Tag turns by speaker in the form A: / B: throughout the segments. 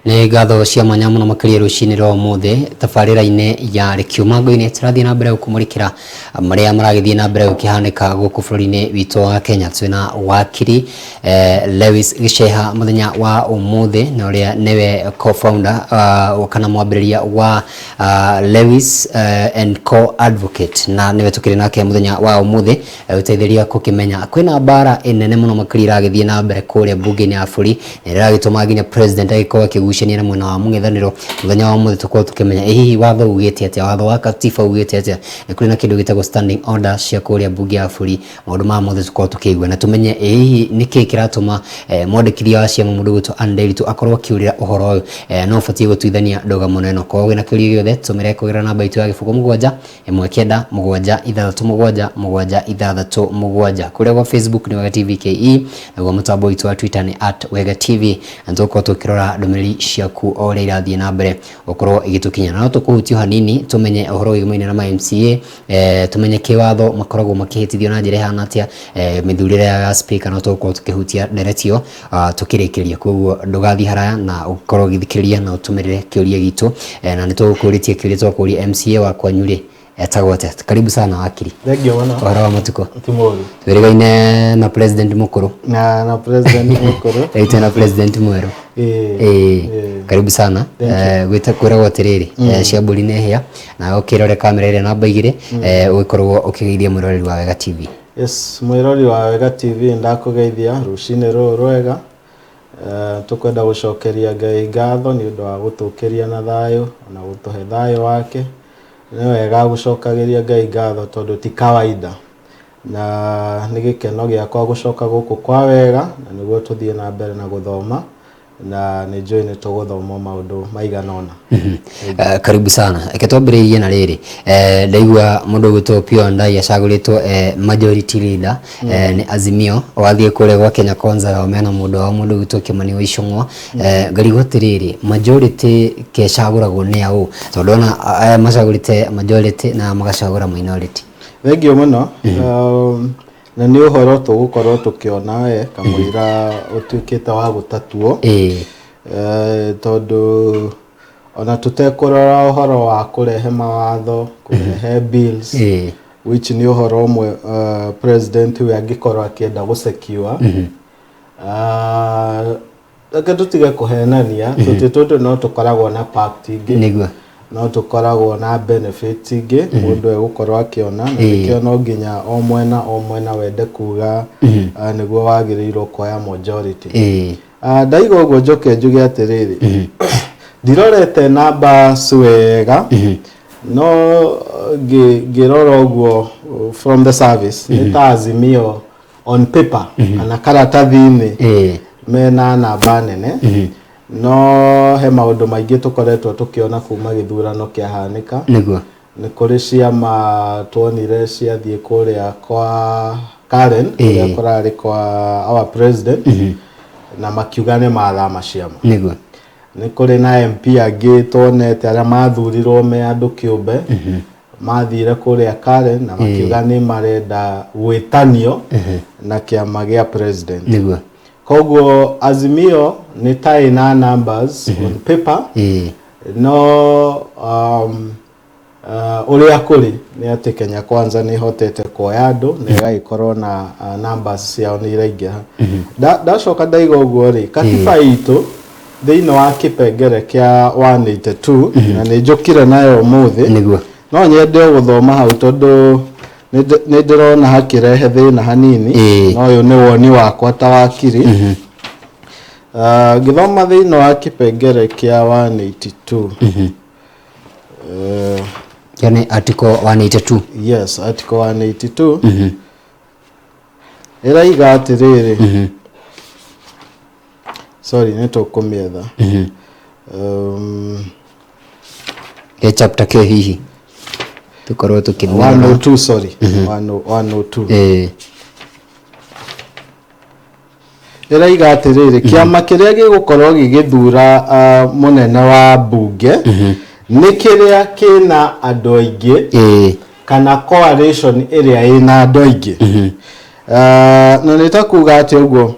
A: Nĩ ngatho cia mwanya mũno makĩria rũcinĩ rwa ũmũthĩ tabarĩra-inĩ ya Rĩkiuma-Ngũinĩ tũrathiĩ na mbere gũkũmũrĩkĩra marĩa maragĩthiĩ na mbere gũkĩhanĩka gũkũ bũrũri-inĩ witũ wa Kenya. Twĩna wakiri Lewis Gĩceha mũthenya wa ũmũthĩ na ũrĩa nĩwe co-founder kana mwambĩrĩria wa Lewis and Co Advocate, na nĩwe tũkĩrĩ nake mũthenya wa ũmũthĩ gũteithĩrĩria gũkĩmenya kwĩna mbara ĩnene mũno makĩria ĩragĩthiĩ na mbere kũrĩa mbunge-inĩ ya bũrũri na ĩragĩtũma nginya president agĩkorwo akĩgucania na mwena wa mũng'ethanĩro. Mũthenya wa ũmũthĩ tũkorwo tũkĩmenya ĩ hihi watho ugĩte atĩa, watho wa katiba ugĩte atĩa, nĩ kũrĩ na kĩndũ gĩtagwo standing order cia kũrĩa mbunge ya bũrũri. Maũndũ maya mothe tũkorwo tũkĩigua na tũmenye ĩ hihi nĩkĩ kĩratũma mwandĩkithia wa ciama mũndũ ũgwĩtwo Anne Nderitu akorwo akĩũrĩra ũhoro ũyũ. No ũbatiĩ gũtuithania ndũgamo ĩno. Korwo wĩna kĩũria gĩothe tũmĩre kũgerera namba itũ ya 0 7 1 9 7 6 7 7 6 7. Kũrĩa gwa Facebook nĩ Wega TV KE, naguo mũtambo witũ wa Twitter nĩ @WegaTV, na tũgũkorwo tũkĩrora ndũmĩrĩri ciaku o ũrĩa irathiĩ na mbere gũkorwo igĩtũkinya. Na no tũkũhutia hanini tũmenye ũhoro wĩgiĩ na ma MCA, tũmenye kĩwatho makoragwo makĩhĩtithio na njĩra ĩhana atĩa, mĩthurĩre yao ya speaker, no tũgũkorwo tũkĩhutia ndereti ĩyo tũkĩrĩkĩria. Koguo ndũgathiĩ haraya na ũkorwo ũgĩthikĩrĩria na ũtũmĩrĩre kĩũria gitũ, na nĩ tũgũkũrĩtie kĩũria twakũria MCA wa kwanyu rĩ etagwo atĩa. Karibu sana wakiri.
B: Thengiũ mũno.
A: Ũhoro wa matukũ?
B: Ti mũru.
A: Twĩrĩgaine na president mũkũrũ.
B: Na president mũkũrũ.
A: Rĩu twĩna president mwerũ.
B: Ĩĩ.
A: Karibu sana. Gwĩta kwĩragwo atĩrĩrĩ, cia mbũri nĩ hĩa, na ũkĩrore kamera ĩrĩa namba 2, ũgĩkorwo ũkĩgeithia mwĩroreri wa Wega TV.
B: Yes, mwĩrori wa Wega TV, ndakũgeithia rũcinĩ rũrũ rwega. Tũkwenda gũcokeria Ngai ngatho nĩ ũndũ wa gũtũkĩria na thayũ na gũtũhe thayũ wake. Nĩ wega gũcokagĩria Ngai ngatho tondũ ti kawaida, na nĩ gĩkeno gĩakwa gũcoka gũkũ kwa Wega na nĩguo tũthiĩ na mbere na gũthoma, na nĩ njũĩ nĩ tũgũthoma maũndũ maigana ũna.
A: Karibu sana. Reke twambĩrĩrie na rĩrĩ, ndaigua mũndũ ũgwĩtwo Opiyo Wandayi acagũrĩtwo majority leader nĩ Azimio, wathiĩ kũrĩa gwa Kenya Kwanza nao mena mũndũ wao mũndũ ũgwĩtwo Kimani wa Ichung'wa. Ngarigwo atĩrĩrĩ, majority kecagũragwo nĩ aũ, tondũ ona aya macagũrĩte majority na magacagũra minority?
B: Thengiũ mũno. Na nĩ ũhoro tũgũkorwo tũkĩona we kamũira ũtuĩkĩte wa gũtatuo, tondũ ona tũtekũrora ũhoro wa kũrehe mawatho, kũrehe bills, which nĩ ũhoro ũmwe president we angĩkorwo akĩenda gũsecure. Reke tũtige kũhenania, tũtĩ tũtũ no tũkoragwo na pact ingĩ, no tũkoragwo na benefit ingĩ mũndũ egũkorwo akĩona, na nĩkĩo no nginya o mwena o mwena wende kuga nĩguo wagĩrĩirwo kuoya majority. Ndaiga ũguo njoke njuge atĩrĩrĩ, ndirorete numbers wega, no ngĩrora ũguo from the service nĩ ta Azimio on paper kana karatathi-inĩ mena namba nene, no he maũndũ maingĩ tũkoretwo tũkĩona kuma gĩthurano kĩahanĩka. Nĩ kũrĩ ciama tuonire ciathiĩ kũrĩa kwa Karen, kũrĩa kũrarĩ kwa our president, na makiuga nĩ mathama ciama. Nĩ kũrĩ na MP angĩ tuonete arĩa mathurirwo me andũ kĩũmbe, mathire kũrĩa Karen na makiuga nĩ marenda gwĩtanio na kĩama gĩa president. Koguo Azimio nĩ ta ĩna numbers on paper, no ũrĩa kũrĩ nĩ atĩ Kenya Kwanza nĩ ĩhotete kuoya andũ na ĩgagĩkorwo na numbers ciao nĩ iraingĩha. Ndacoka ndaiga ũguo rĩ, katiba itũ thĩinĩ wa kĩpengere kĩa 182, na nĩ njũkire nayo ũmũthĩ, no nyende gũthoma hau tondũ nĩ ndĩrona hakĩrehe thĩna hanini, no ũyũ nĩ woni wakwa ta wakiri. Ngĩthoma thĩinĩ wa kĩpengere kĩa 182,
A: Yani article 182.
B: Yes, article 182 ĩraiga atĩrĩrĩ, sorry, nĩ tũkũmĩetha.
A: Ke chapter ke hihi tukorwo tukĩmĩrora?
B: 102, sorry, 102. Ĩraiga atĩrĩrĩ, kĩama kĩrĩa gĩgũkorwo gĩgĩthura mũnene wa mbunge nĩ kĩrĩa kĩna andũ aingĩ kana coalition ĩrĩa ĩna andũ aingĩ. Na nĩ ta kuga atĩ ũguo,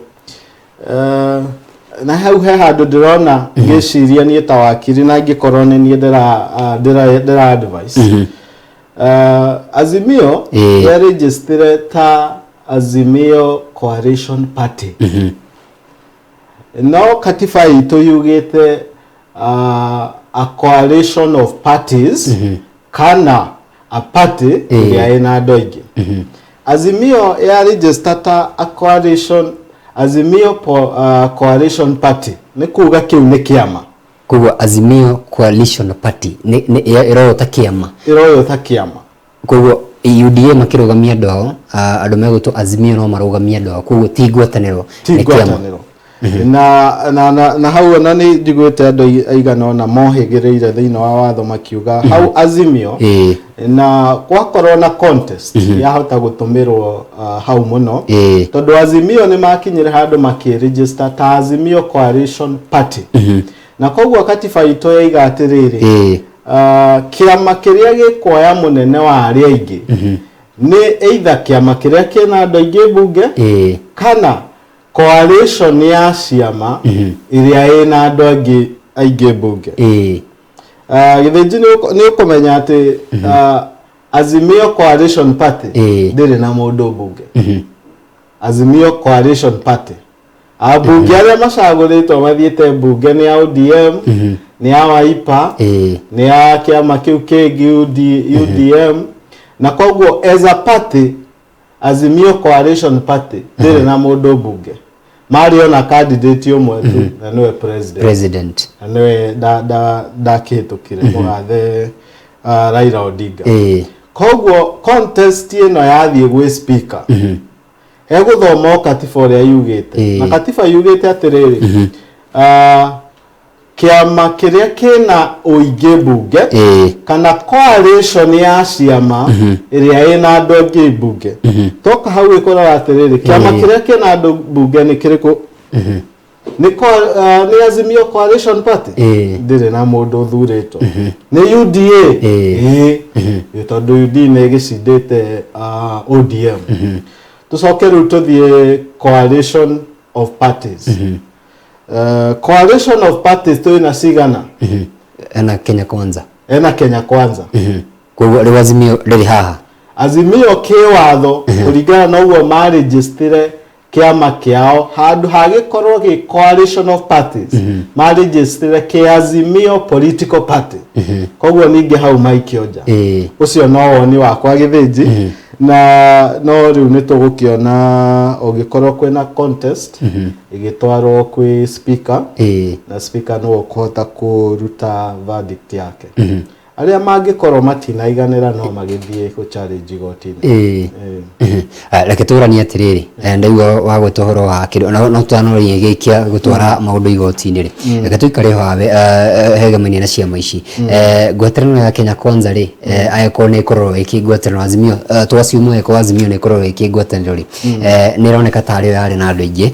B: Na hau he handũ ndĩrona ngĩciria niĩ ta wakiri, na angĩkorwo nĩ niĩ ndĩra advice Azimio yarejistire ta Azimio Coalition Party, no katiba itũ yugĩte a coalition of parties kana a party ĩrĩa ĩna andũ aingĩ. Azimio ya register ta a coalition, Azimio Coalition Party, nĩ kuga kĩu nĩ kĩama.
A: Koguo Azimio Coalition Party ĩroywo ta kĩama.
B: Ĩroywo ta kĩama.
A: Koguo UDA makĩrũgamia andũ ao, andũ megwĩtwo Azimio no marũgamie andũ ao, koguo ti ngwatanĩro,
B: ti
A: nĩ kĩama.
B: Ngwatanĩro. Na hau ona nĩ njiguĩte andũ aigana ũna mohĩgĩrĩire thĩinĩ wa watho makiuga hau Azimio na gwakorwo na contest yahota gũtũmĩrwo hau mũno, tondũ Azimio nĩ makinyire handũ makĩregister ta Azimio Coalition Party, na koguo katiba itũ yaiga atĩrĩrĩ, kĩama kĩrĩa gĩkuoya mũnene wa arĩa aingĩ nĩ either kĩama kĩrĩa kĩna andũ aingĩ mbunge kana coalition ya ciama ĩrĩa ĩna andũ angĩ aingĩ mbunge. Gĩthĩnji, nĩ ũkũmenya atĩ Azimio Coalition Party ndĩrĩ na mũndũ mbunge. Azimio Coalition Party, ambunge arĩa macagũrĩtwo mathiĩte mbunge nĩ a ODM, nĩ a Wiper, nĩ a kĩama kĩu kĩngĩ UDM, na koguo as a party, Azimio Coalition Party ndĩrĩ na mũndũ mbunge. Marĩ ona candidate ũmwe tu, na nĩwe president.
A: President.
B: Na nĩwe ndakĩhĩtũkire, mũgathe Raila Odinga. Koguo contest ĩno yathiĩ gwĩ speaker, egũthoma o katiba ũrĩa yugĩte. Na katiba yugĩte atĩrĩrĩ, kĩama kĩrĩa kĩna ũingĩ mbunge kana coalition ya ciama ĩrĩa ĩna andũ aingĩ mbunge. Toka hau ĩkoraga atĩrĩrĩ, kĩama kĩrĩa kĩna andũ mbunge nĩ kĩrĩkũ? Nĩ Azimio Coalition Party. Ndĩrĩ na mũndũ ũthurĩtwo. Nĩ UDA. Ĩĩ, tondũ UD nĩ ĩgĩcindĩte ODM. Tũcoke rĩu tũthiĩ coalition of parties. Coalition of parties twĩna cigana?
A: Ena Kenya Kwanza.
B: Ena Kenya Kwanza.
A: Koguo rĩu Azimio rĩrĩ haha.
B: Azimio kĩwatho, kũringana na ũguo marĩnjĩstire kĩama kĩao, handũ hagĩkorwo gĩ coalition of parties, marĩnjĩstire kĩ Azimio Political Party, koguo ningĩ hau maikio nja. Ũcio no woni wakwa, Gĩthĩnji, na no rĩu nĩ tũgũkĩona ũngĩkorwo kwĩna contest ĩgĩtwarwo kwĩ speaker, na speaker nĩwe ũkũhota kũruta verdict yake. Arĩa mangĩkorwo matinaiganĩra no magĩthiĩ gũ challenge igoti-inĩ. Ĩĩ.
A: Reke tũranie atĩrĩrĩ, ndaigua wagweta ũhoro wa kĩndũ no tũtanoria gĩkia gũtwara maũndũ igoti-inĩ rĩ, reke tũikare ho hawe hegamainie na ciama ici. Ngwatanĩro ya Kenya Kwanza rĩ, angĩkorwo nĩ ĩkorwo ĩkĩ ngwatanĩro, Azimio twaciumwo, ĩkorwo Azimio nĩ ĩkorwo ĩkĩ ngwatanĩro rĩ, nĩ ĩroneka tarĩ yo yarĩ na andũ aingĩ,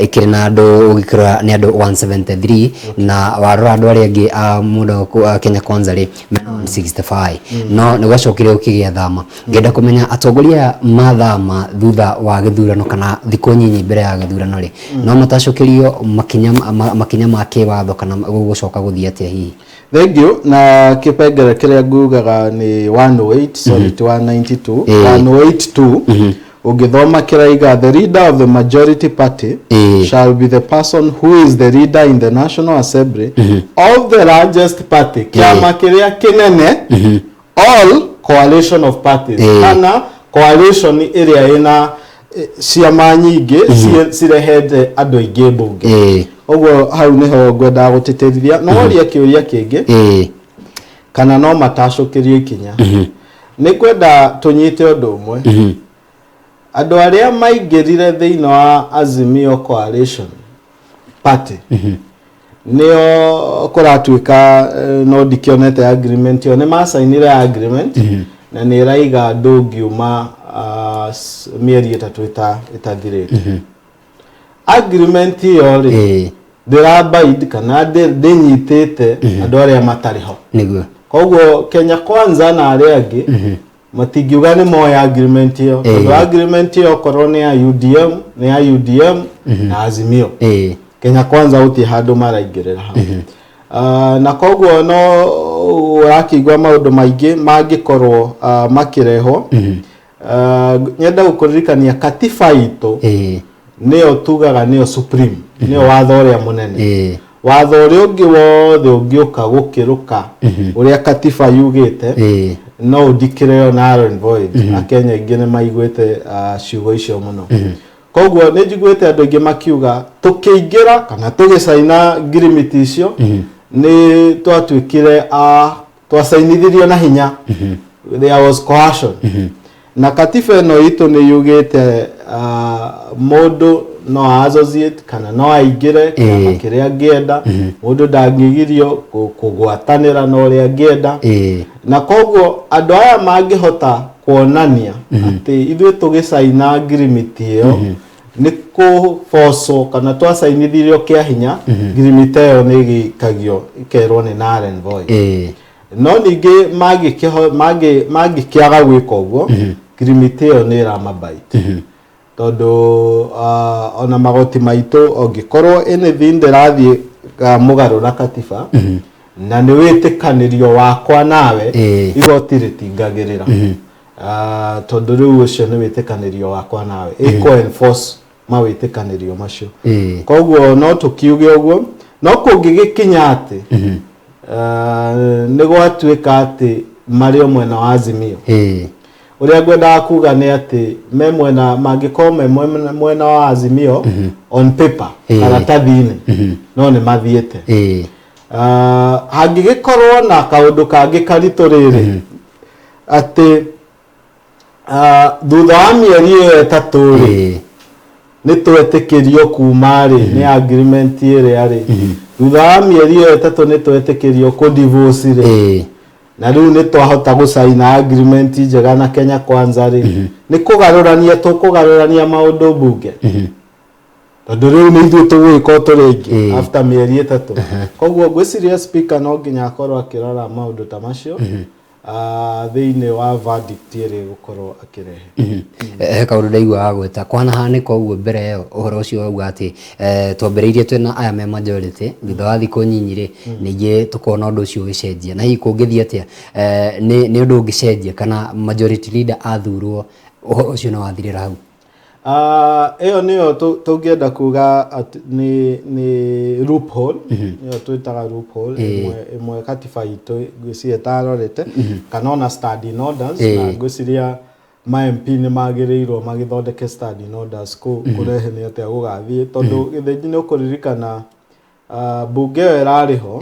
A: ĩkĩrĩ na andũ ũgĩkĩrora nĩ andũ 173, na warora andũ arĩa angĩ a mũndũ a Kenya Kwanza rĩ, mena 165, no nĩ gwacokire gũkĩgĩa thama. Ngenda kũmenya atongoria aya mathama thutha wa gĩthurano kana thikũ nyinyi mbere ya gĩthurano rĩ, no matacũkĩrio makinya ma kĩwatho kana gũgũcoka gũthiĩ atĩa hihi?
B: Thank you. Na kĩpengere kĩrĩa ngugaga nĩ 108, sorry, ti 192. 182 ũngĩthoma kĩraiga, "The leader of the majority party shall be the person who is the leader in the National Assembly of the largest party," kĩama kĩrĩa kĩnene, "all coalition of parties," kana coalition ĩrĩa ĩna ciama nyingĩ cirehete andũ aingĩ mbunge. Ũguo hau nĩho ngwendaga gũtĩtĩrithia. No worie kĩũria kĩngĩ, kana no matacũkĩrio ikinya. Nĩ ngwenda tũnyite ũndũ ũmwe. Andũ arĩa maingĩrire thĩinĩ wa Azimio Coalition Party nĩo kũratuĩka, no ndikĩonete agreement ĩyo, nĩ macainire agreement na nĩ ĩraiga ndũngiuma mĩeri 3 ĩtathirĩte. Agreement ĩyo rĩ, ndĩrabaid kana ndĩnyitĩte andũ arĩa matarĩ ho. Koguo Kenya Kwanza na arĩa angĩ matingiuga nĩ moya agreement ĩyo, tondũ agreement ĩyo okorwo nĩ ya UDM, nĩ ya UDM na Azimio. Kenya Kwanza gũtirĩ handũ maraingĩrĩra hau. Na koguo no ũrakĩigua maũndũ maingĩ mangĩkorwo makĩrehwo. Nyenda gũkũririkania katiba itũ nĩyo tugaga nĩyo supreme, nĩyo watho ũrĩa mũnene. Watho ũrĩa ũngĩ wothe ũngĩũka gũkĩrũka ũrĩa katiba yugĩte no ũndikĩreo null and void. Akenya aingĩ nĩ maiguĩte ciugo icio mũno. Koguo nĩ njiguĩte andũ aingĩ makiuga tũkĩingĩra kana tũgĩcaina ngirimiti icio nĩ twatuĩkire a twacainithirio na hinya. There was coercion. Na katiba ĩno itũ nĩ yugĩte mũndũ no associate kana no aingĩre kĩama kĩrĩa angĩenda, mũndũ ndangĩgirio kũgwatanĩra na ũrĩa angĩenda. Na koguo andũ aya mangĩhota kuonania atĩ ithuĩ tũgĩcaina ngirimiti ĩyo nĩ kũbocwo kana twacainithirio kĩa hinya, ngirimiti ĩyo nĩ ĩgĩikagio ĩkerwo nĩ null and void. No ningĩ mangĩkĩaga gwĩka ũguo, ngirimiti ĩyo nĩ ĩramabaiti, tondũ ona magoti maitũ ũngĩkorwo anything ndĩrathiĩ mũgarũ na katiba na nĩ wĩtĩkanĩrio wakwa nawe, igoti rĩtingagĩrĩra, tondũ rĩu ũcio nĩ wĩtĩkanĩrio wakwa nawe, ĩkũ enforce mawĩtĩkanĩrio macio. Koguo no tũkiuge ũguo, no kũngĩgĩkinya atĩ nĩ gwatuĩka atĩ marĩ o mwena wa Azimio, ũrĩa ngwendaga kuga nĩ atĩ me mwena mangĩkorwo me mwena wa Azimio on paper, karatathi-inĩ, no nĩ mathiĩte. Hangĩgĩkorwo na kaũndũ kangĩ karitũ rĩrĩ atĩ thutha wa mĩeri ĩyo 3 rĩ, nĩ twetĩkĩrio kuma rĩ, nĩ agreement ĩrĩa rĩ, thutha wa mĩeri ĩyo 3 nĩ twetĩkĩrio kũ divorce rĩ, na rĩu nĩ twahota gũcaina agreement njega na Kenya Kwanza rĩ, nĩ kũgarũrania tũkũgarũrania maũndũ mbunge, tondũ rĩu nĩ ithuĩ tũgũgĩkorwo tũrĩ aingĩ after mĩeri 3. Koguo ngwĩciria speaker no nginya akorwo akĩrora maũndũ ta macio thĩinĩ wa verdict ĩrĩa ĩgũkorwo akĩrehe.
A: He kaũndũ ndaigua wagwĩta kwanahanĩka ũguo mbere ĩyo, ũhoro ũcio wauga atĩ twambĩrĩirie twĩna aya me majority, thutha wa thikũ nyinyi rĩ, ningĩ tũkona ũndũ ũcio ũgĩcenjia. Na hihi kũngĩthiĩ atĩa, nĩ ũndũ ũngĩcenjia kana majority leader athurwo ũhoro ũcio no wathirĩra hau?
B: Ĩyo nĩyo tũngĩenda kuga atĩ nĩ loophole, nĩyo twĩtaga loophole ĩmwe katiba itũ ngwĩciria ĩtarorete, kana ona standing orders. Na ngwĩciria ma MP nĩ magĩrĩirwo magĩthondeke standing orders kũrehe nĩ atĩa gũgathiĩ, tondũ gĩthĩnji nĩ ũkũririkana mbunge ĩyo ĩrarĩ ho,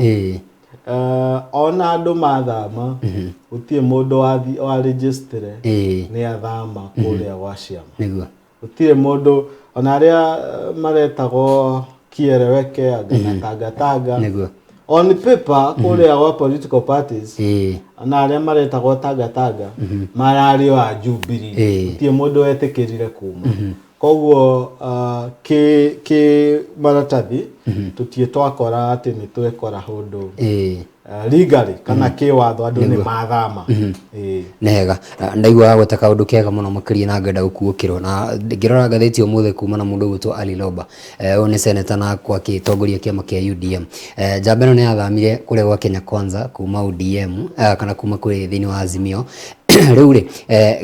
B: ona andũ mathama gũtirĩ mũndũ wa register nĩ athama kũrĩa gwa ciama. Gũtirĩ mũndũ, ona arĩa maretagwo kieleweke anga na tangatanga, on paper kũrĩa gwa political parties, ona arĩa maretagwo tangatanga mararĩ o a Jubilee, gũtirĩ mũndũ wetĩkĩrire kuma. Koguo kĩ maratathi tũtirĩ twakora atĩ nĩ twekora ũndũ legally kana kĩwatho andũ nĩ mathama.
A: Nĩ hega. Ndaigua wagweta kaũndũ kega mũno makĩria na ngenda gũkuũkĩrwo na ngĩrora ngathĩti ũmũthĩ kuma na mũndũ ũgwĩtwo Ali Loba. Ũyũ nĩ senator na kwa akĩtongoria kĩama kĩa UDM. Njamba ĩno nĩ yathamire kũrĩa gwa Kenya Kwanza kuma ODM, kana kuma kũrĩ thĩinĩ wa Azimio. Rĩu rĩ,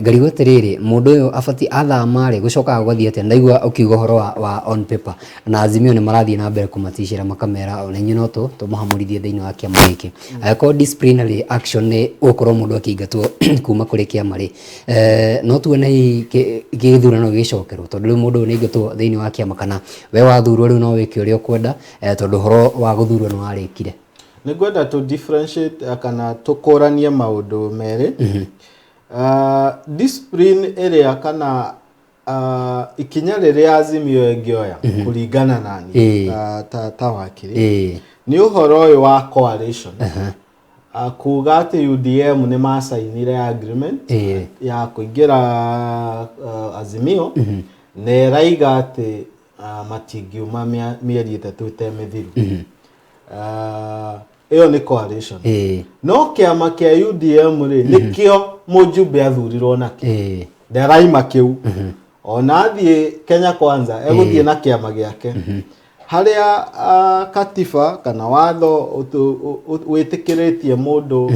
A: ngarigwo atĩrĩrĩ, mũndũ ũyũ abatiĩ athama rĩ, gũcokaga gũgathiĩ atĩa? Ndaigua ũkiuga ũhoro wa on paper na Azimio nĩ marathiĩ na mbere kũmaticĩra makamera ona inyuĩ no tũmũhamũrithie thĩinĩ wa kĩama gĩkĩ. Angĩkorwo disciplinary action nĩ gũkorwo mũndũ akĩingatwo kuma kũrĩ kĩama rĩ, no tuone hihi gĩthurano gĩgĩcokerwo, tondũ rĩu mũndũ ũyũ nĩ aingatwo thĩinĩ wa kĩama, kana we wathurwo rĩu no wĩke ũrĩa ũkwenda, tondũ ũhoro wa gũthurwo nĩ warĩkire?
B: Nĩ ngwenda tũ differentiate kana tũkũranie maũndũ merĩ. Discipline ĩrĩa kana ikinya rĩrĩa Azimio ĩngĩoya kũringana na niĩ ta wakiri nĩ ũhoro ũyũ wa coalition, kuga atĩ UDM nĩ macainire agreement ya kũingĩra Azimio, na ĩraiga atĩ matingiuma mĩeri 3 ĩtemĩthiru. Ĩyo nĩ coalition. No kĩama kĩa UDM rĩ, nĩkĩo mũjumbe athurirwo nakĩo, ndaraima kĩu. Ona athiĩ Kenya Kwanza egũthiĩ na kĩama gĩake. Harĩa katiba kana watho wĩtĩkĩrĩtie mũndũ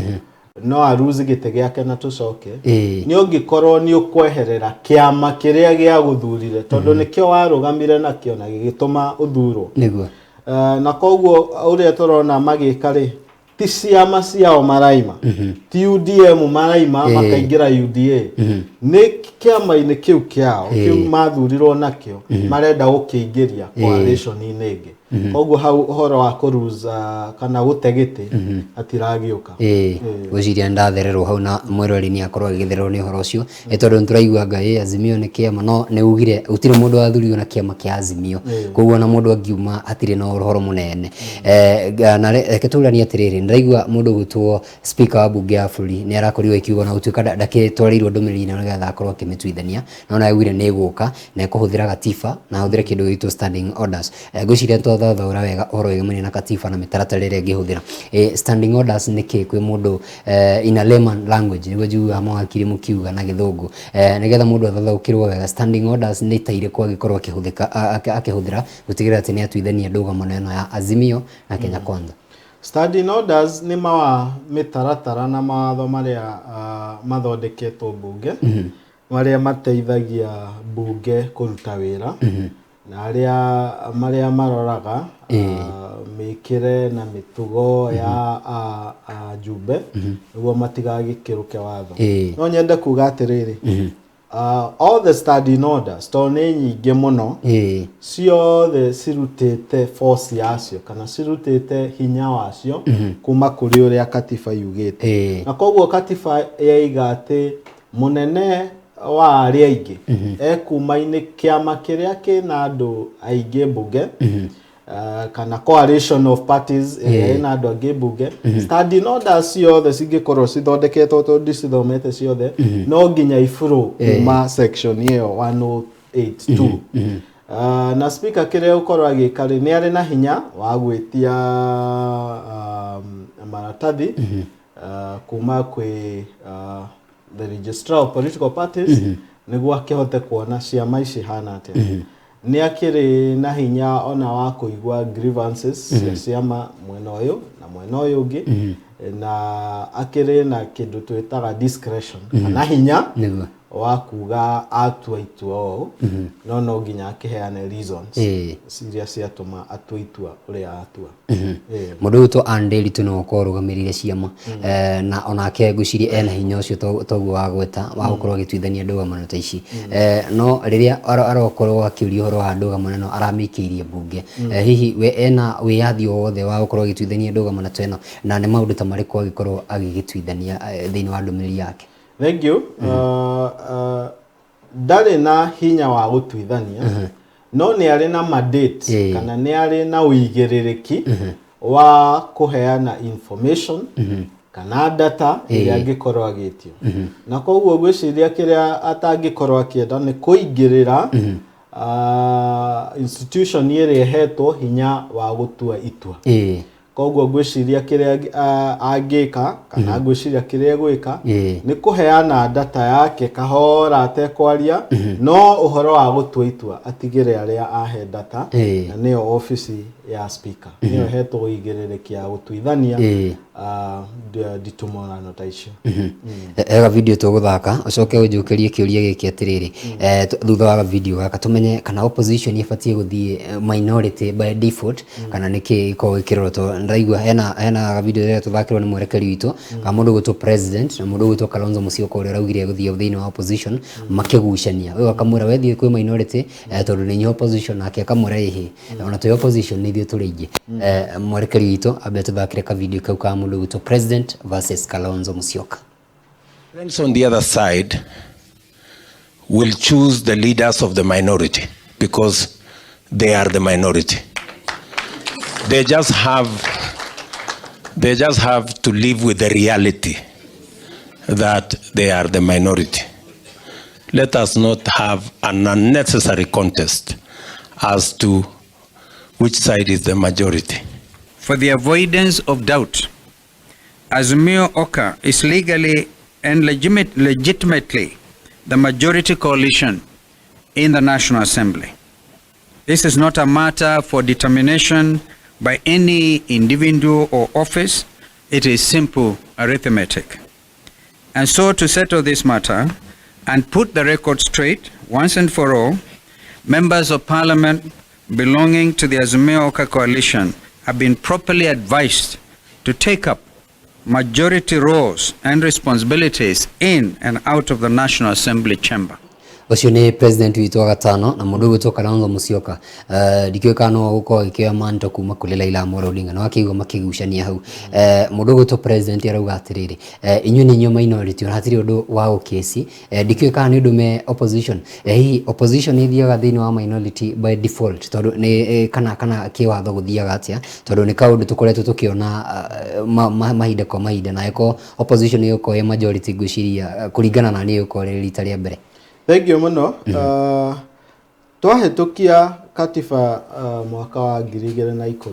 B: no aruzi gĩtĩ gĩake na tũcoke, nĩ ũngĩkorwo nĩ ũkweherera kĩama kĩrĩa gĩa gũthurire, tondũ nĩkĩo warũgamire nakĩo na gĩgĩtũma ũthurwo.
A: Nĩguo.
B: Na koguo ũrĩa tũrona magĩka rĩ, ti ciama ciao maraima, ti UDM maraima makaingĩra UDA, nĩ kĩama-inĩ kĩu kĩao kĩu mathurirwo nakĩo marenda gũkĩingĩria coalition-inĩ ĩngĩ. Koguo hau ũhoro wa kũruza kana gũte gĩtĩ hatiragĩũka.
A: Ngwĩciria ndathererwo hau na mwĩroreri nĩ akorwo agĩgĩthererwo nĩ ũhoro ũcio, tondũ nĩ tũraigua anga Azimio nĩ kĩama, no nĩ ugire gũtirĩ mũndũ wathurirwo na kĩama kĩa Azimio, koguo ona mũndũ angiuma hatirĩ na ũhoro mũnene. Na reke tũranie atĩrĩrĩ, ndĩraigua mũndũ ũgwĩtwo speaker wa bunge ya bũrũri nĩ arakorirwo akiuga, na gũtuĩka ndakĩtwarĩirwo ndũmĩrĩri ĩno nĩgetha akorwo akĩmĩtuithania, no nĩ augire nĩ ĩgũka na ĩkũhũthĩra gatiba na ahũthĩre kĩndũ gĩgwĩtwo standing orders. Ngwĩciria twathathaũra wega ũhoro wĩgemaine na katiba na mĩtaratara ĩrĩa ĩngĩhũthĩra. Standing orders nĩ kĩ kwĩ mũndũ, in a layman language, nĩguo njiguaga mawakiri mũkiuga na gĩthũngũ, nĩgetha mũndũ athathaũkĩrwo wega, standing orders nĩ ta irĩkũ angĩkorwo akĩhũthĩka akĩhũthĩra gũtigĩrĩra atĩ nĩ atuithania ndũgamano ĩno ya Azimio na Kenya Kwanza?
B: Standing orders nĩ mawa mĩtaratara na mawatho marĩa mathondeketwo mbunge, marĩa mateithagia mbunge kũruta wĩra, na arĩa marĩa maroraga mĩkĩre na mĩtugo ya ajumbe nĩguo matigagĩkĩrũke watho. No nyende kuga atĩrĩrĩ, all the standing orders, tondũ nĩ nyingĩ mũno, ciothe cirutĩte force yacio kana cirutĩte hinya wacio kuma kũrĩ ũrĩa katiba yugĩte. Na koguo katiba yaiga atĩ mũnene wa arĩa aingĩ ekuma-inĩ kĩama kĩrĩa kĩna andũ aingĩ mbunge, kana coalition of parties ĩrĩa ĩna andũ aingĩ mbunge, standing orders ciothe cingĩkorwo cithondeketwo, tondũ ndicithomete ciothe, no nginya ibũrũ kuma section ĩyo 1082. Na speaker kĩrĩa ũkorwo agĩka rĩ, nĩ arĩ na hinya wa gwĩtia maratathi kuma kwĩ the registrar of political parties nĩguo akĩhote kuona ciama ici hana atĩa. Nĩ akĩrĩ na hinya ona wa kũigua grievances cia ciama mwena ũyũ na mwena ũyũ ũngĩ, na akĩrĩ na kĩndũ twĩtaga discretion kana hinya wa kuga atua itua ũũ, no no nginya akĩheane reasons iria ciatũma atue itua ũrĩa atua.
A: Mũndũ ũyũ Ann Nderitu no ũkorwo ũrũgamĩrĩire ciama, na onake ngwĩciria ena hinya ũcio toguo wagweta wa gũkorwo agĩtuithania ndũgamano ta ici. No rĩrĩa arokorwo akĩũria ũhoro wa ndũgamano ĩno aramĩikĩirie mbunge, hihi we ena wĩyathi o wothe wa gũkorwo agĩtuithania ndũgamano ta ĩno, na nĩ maũndũ ta marĩkũ agĩkorwo agĩgĩtuithania thĩinĩ wa ndũmĩrĩri yake?
B: Thank you. Ndarĩ na hinya wa gũtuithania, no nĩ arĩ na mandate kana nĩ arĩ na ũigĩrĩrĩki wa kũheana information kana data ĩrĩa angĩkorwo agĩtio. Na koguo ngwĩciria kĩrĩa atangĩkorwo akĩenda nĩ kũingĩrĩra institution ĩrĩa ĩhetwo hinya wa gũtua itua. Koguo ngwĩciria kĩrĩa angĩka kana ngwĩciria kĩrĩa egwĩka nĩ kũheana data yake kahora atekwaria, no ũhoro wa gũtua itua atigĩre arĩa ahe data, na nĩyo obici ya speaker, nĩyo ĩhetwo ũigĩrĩrĩki ya gũtuithania nditumũrano ta icio.
A: Ega video tũgũthaka ũcoke ũnjũkĩrie kĩũria gĩkĩ atĩrĩrĩ, thutha wa video gaka tũmenye kana opposition ĩbatiĩ gũthiĩ minority by default kana nĩkĩ gĩkoragwo gĩkĩrorwo, tondũ ndĩraigua hena video ĩrĩa tũthakĩrwo nĩ mwerekeri witũ ka mũndũ ũgwĩtwo president na mũndũ ũgwĩtwo Kalonzo Musyoka ũrĩa ũraugire gũthiĩ thĩinĩ wa opposition makĩgucania, ũyũ akamwĩra we thiĩ kwĩ minority, tondũ nĩ inyuĩ opposition, nake akamwĩra ĩhĩ, ona twĩ opposition nĩ ithuĩ tũrĩ aingĩ. Mwerekeri witũ ambe tũthakĩre ka video kau ka mũndũ ũgwĩtwo president versus Kalonzo Musyoka.
C: Friends on the other side will choose the leaders of the minority because they are the minority. They just have to live with the reality that they are the minority. Let us not have an unnecessary contest as to which side is the majority.
D: For the avoidance of doubt, Azimio Oka is legally and legitimately the majority coalition in the National Assembly. This is not a matter for determination by any individual or office. It is simple arithmetic. And so to settle this matter and put the record straight once and for all, members of parliament belonging to the Azimio Oka coalition have been properly advised to take up majority roles and responsibilities in and out of the National Assembly chamber.
A: Ũcio nĩ president witũ wa gatano na mũndũ ũgwĩtwo Kalonzo Musyoka. Ndikĩũĩ kana no gũkorwo agĩkĩoya manto kuma kũrĩ Raila Amolo Odinga, no akĩigua makĩgucania hau. Mũndũ ũgwĩtwo president arauga atĩrĩrĩ, inyuĩ nĩ inyuĩ minority, ona hatirĩ ũndũ wa gũkĩci. Ndikĩũĩ kana nĩ ũndũ me opposition. Hihi opposition ĩthiaga thĩinĩ wa minority by default, tondũ nĩ kana kĩwatho gũthiaga atĩa, tondũ nĩ kaũndũ tũkoretwo tũkĩona mahinda kwa mahinda, na ĩkorwo opposition ĩgũkorwo ĩ majority, ngwĩciria kũringana na niĩ ĩgũkorwo rĩrĩ rita rĩa mbere.
B: Thank you mũno. Twahĩtũkia katiba mwaka wa 2010,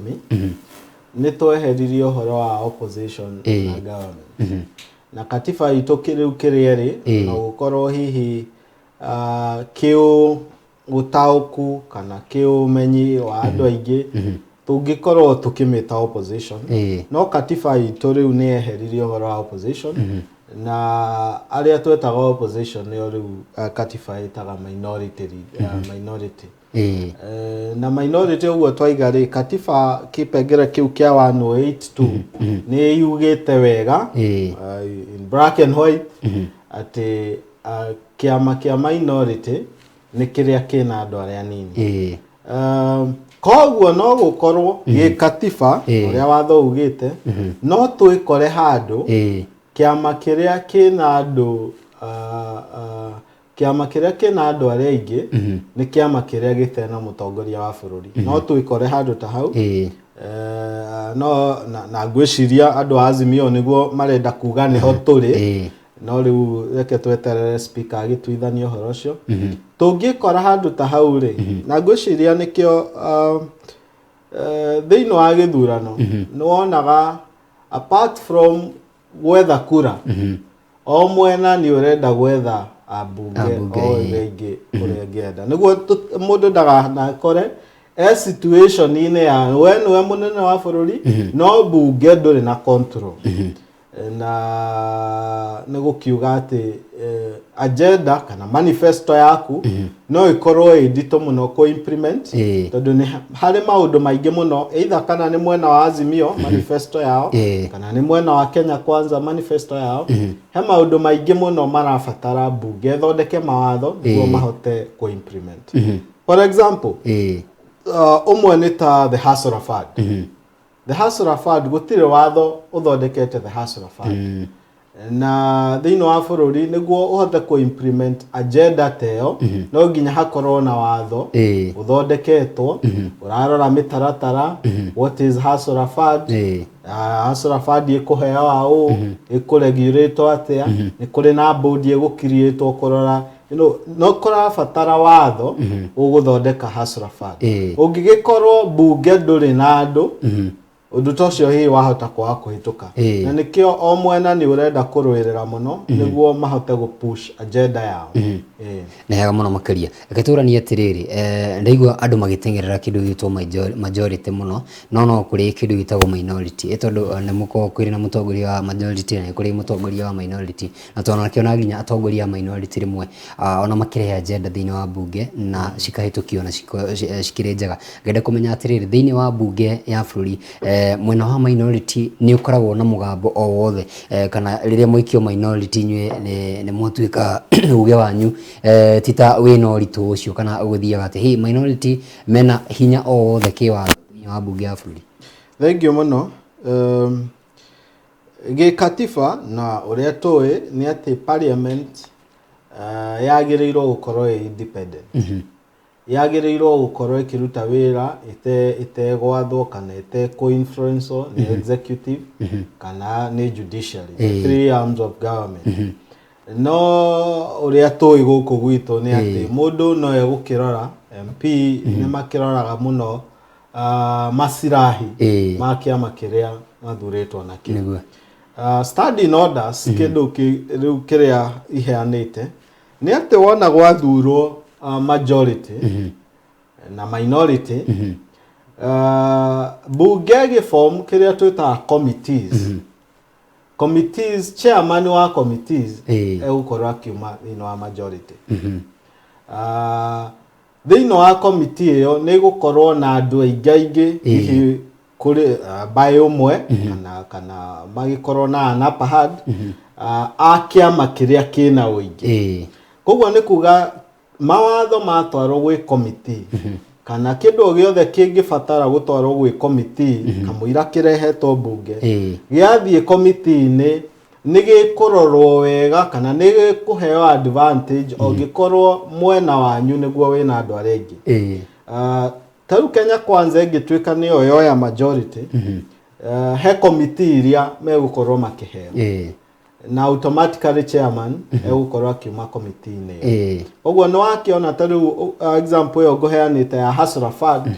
B: nĩ tweheririe ũhoro wa opposition na government, na katiba itũ rĩu kĩrĩa ĩrĩ na gũkorwo hihi kĩũ ũtaũku kana kĩũmenyi wa andũ aingĩ tũngĩkorwo tũkĩmĩta opposition, no katiba itũ rĩu nĩ yeheririe ũhoro wa opposition, na arĩa twetaga opposition nĩo rĩu katiba ĩtaga minority, minority. Na minority ũguo twaiga rĩ, katiba kĩpengere kĩu kĩa 108.2 nĩ yugĩte wega in black and white atĩ kĩama kĩa minority nĩ kĩrĩa kĩna andũ arĩa anini. Koguo no gũkorwo gĩkatiba ũrĩa watho ugĩte, no twĩkore handũ kĩama kĩrĩa kĩna andũ kĩama kĩrĩa kĩna andũ arĩa aingĩ nĩ kĩama kĩrĩa gĩtena mũtongoria wa bũrũri. No twĩkore handũ ta hau. No na ngwĩciria andũ a Azimio nĩguo marenda kuga nĩho tũrĩ, no rĩu reke tweterere speaker agĩtuithania ũhoro ũcio. Tũngĩkora handũ ta hau rĩ, na ngwĩciria nĩkĩo thĩinĩ wa gĩthurano nĩ wonaga apart from gwetha kura, o mwena nĩ ũrenda gwetha ambunge o aingĩ ũrĩa angĩenda, nĩguo mũndũ ndaganakore e situation-inĩ ya we nĩwe mũnene wa bũrũri no mbunge ndũrĩ na control. Na nĩ gũkiuga atĩ agenda kana manifesto yaku no ĩkorwo ĩ nditũ mũno kũ implement, tondũ nĩ harĩ maũndũ maingĩ mũno, either kana nĩ mwena wa Azimio manifesto yao kana nĩ mwena wa Kenya Kwanza manifesto yao, he maũndũ maingĩ mũno marabatara mbunge ĩthondeke mawatho nĩguo mahote kũ implement. For example, ũmwe nĩ ta the Hustler Fund. The Hustler Fund, gũtirĩ watho ũthondekete the Hustler Fund, na thĩinĩ wa bũrũri nĩguo ũhote kũ implement agenda ta ĩyo, no nginya hakorwo na watho ũthondeketwo ũrarora mĩtaratara, what is Hustler Fund, Hustler Fund ĩkũheo aũ, ĩkũregulatwo atĩa, nĩ kũrĩ na board ĩgũkiriĩtwo kũrora, no kũrabatara watho ũgũthondeka Hustler Fund. Ũngĩgĩkorwo mbunge ndũrĩ na andũ, ũndũ ta ũcio hihi wahota kwaga kũhĩtũka, na nĩkĩo o mwena nĩ ũrenda kũrũĩrĩra mũno nĩguo mahote gũ push agenda yao.
A: Nĩ hega mũno makĩria. Reke tũranie atĩrĩrĩ, ndaigua andũ magĩteng'erera kĩndũ gĩgwĩtwo majority mũno, no kũrĩ kĩndũ gĩtagwo minority, tondũ nĩ mũkoragwo kwĩrĩ na mũtongoria wa majority na nĩ kũrĩ mũtongoria wa minority, na twanakĩona nginya atongoria a minority rĩmwe ona makĩrehe agenda thĩinĩ wa mbunge na cikahĩtũkio na cikĩrĩ njega. Ngenda kũmenya atĩrĩrĩ, thĩinĩ wa mbunge ya bũrũri, mwena wa minority nĩ ũkoragwo na mũgambo o wothe, kana rĩrĩa mwaikio minority inyuĩ nĩ mwatuĩka uge wanyu ti ta wĩna ũritũ ũcio, kana ũgũthiaga atĩ hey, minority mena hinya o wothe kĩwatho thĩinĩ wa mbunge ya bũrũri?
B: Thank you mũno. Gĩkatiba na ũrĩa tũĩ nĩ atĩ parliament yagĩrĩirwo gũkorwo ĩ independent, yagĩrĩirwo gũkorwo ĩkĩruta wĩra ĩtegwathwo kana ĩtekũ-influence nĩ executive kana nĩ judiciary, the three arms of government. No ũrĩa tũĩ gũkũ gwitũ nĩ atĩ mũndũ no egũkĩrora, MP nĩ makĩroraga mũno masirahi ma kĩama kĩrĩa mathurĩtwo nakĩo. Standing orders, kĩndũ rĩu kĩrĩa iheanĩte nĩ atĩ wona gwathurwo majority, Na minority bunge gĩform kĩrĩa twĩtaga committees. Committees, chairman wa committees egũkorwo akiuma thĩinĩ wa majority. Thĩinĩ wa committee ĩyo nĩ gũkorwo na andũ aingĩ aingĩ, hihi kũrĩ mbaĩ ũmwe kana magĩkorwo na an upper hand a kĩama kĩrĩa kĩna ũingĩ. Koguo nĩ kuga mawatho matwarwo gwĩ committee kana kĩndũ o gĩothe kĩngĩbatara gũtwarwo gwĩ committee kamũira kĩrehetwo mbunge, gĩathiĩ committee-inĩ nĩ gĩkũrorwo wega kana nĩ gĩkũheo advantage ũngĩkorwo mwena wanyu nĩguo wĩna andũ arĩa aingĩ. Ta rĩu Kenya Kwanza ĩngĩtuĩka nĩyo yoya majority, he committee iria megũkorwo makĩheo na automatically chairman egũkorwo akiuma committee-inĩ ĩyo. Ũguo nĩ wakĩona ta rĩu example ĩyo ngũheanĩte ya Hustler Fund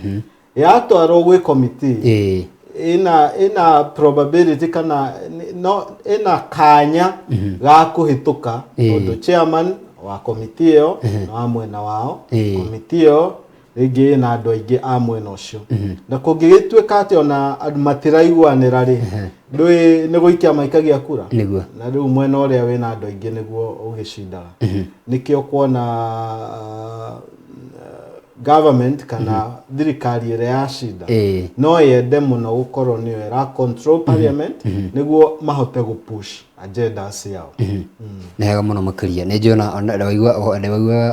B: yatwarwo gwĩ committee, ina probability kana no ina kanya ga kũhĩtũka tondũ chairman wa committee ĩyo nĩ wa mwena wao. Committee ĩyo rĩngĩ ĩna andũ aingĩ a mwena ũcio, na kũngĩgĩtuĩka atĩ ona andũ matiraiguanĩra rĩ, ndũĩ nĩ gũikia maikagia kura. Na rĩu mwena ũrĩa wĩna andũ aingĩ nĩguo ũgĩcindaga. Nĩkĩo kuona government kana thirikari ĩrĩa yacinda no yende mũno gũkorwo nĩyo ĩra control parliament nĩguo mahote gũ push agenda ciao.
A: Nĩ wega mũno makĩria. Nĩ njona ndaigua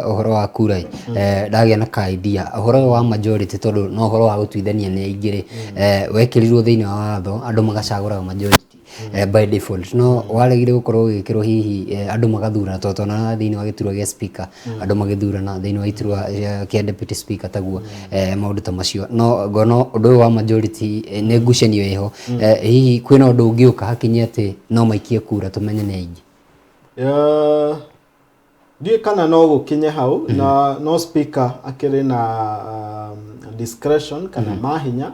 A: ũhoro wa kura ĩ, ndagĩa na ka idea ũhoro ũyũ wa majority, tondũ no ũhoro wa gũtuithania nĩ aingĩ rĩ, wekĩrirwo thĩinĩ wa watho andũ magacagũraga majority by default, no waregire gũkorwo ũgĩkĩrwo hihi andũ magathurana, tondũ tuonaga thĩinĩ wa gĩturwa gĩa speaker andũ magĩthurana, thĩinĩ wa iturwa kĩa deputy speaker taguo, maũndũ ta macio. No ngona ũndũ ũyũ wa majority nĩ ngucanio ĩho. Hihi kwĩna ũndũ ũngĩũka hakinye atĩ no maikie kura tũmenye nĩ aingĩ?
B: Ndiũĩ kana no gũkinye hau, na no speaker akĩrĩ na discretion kana mahinya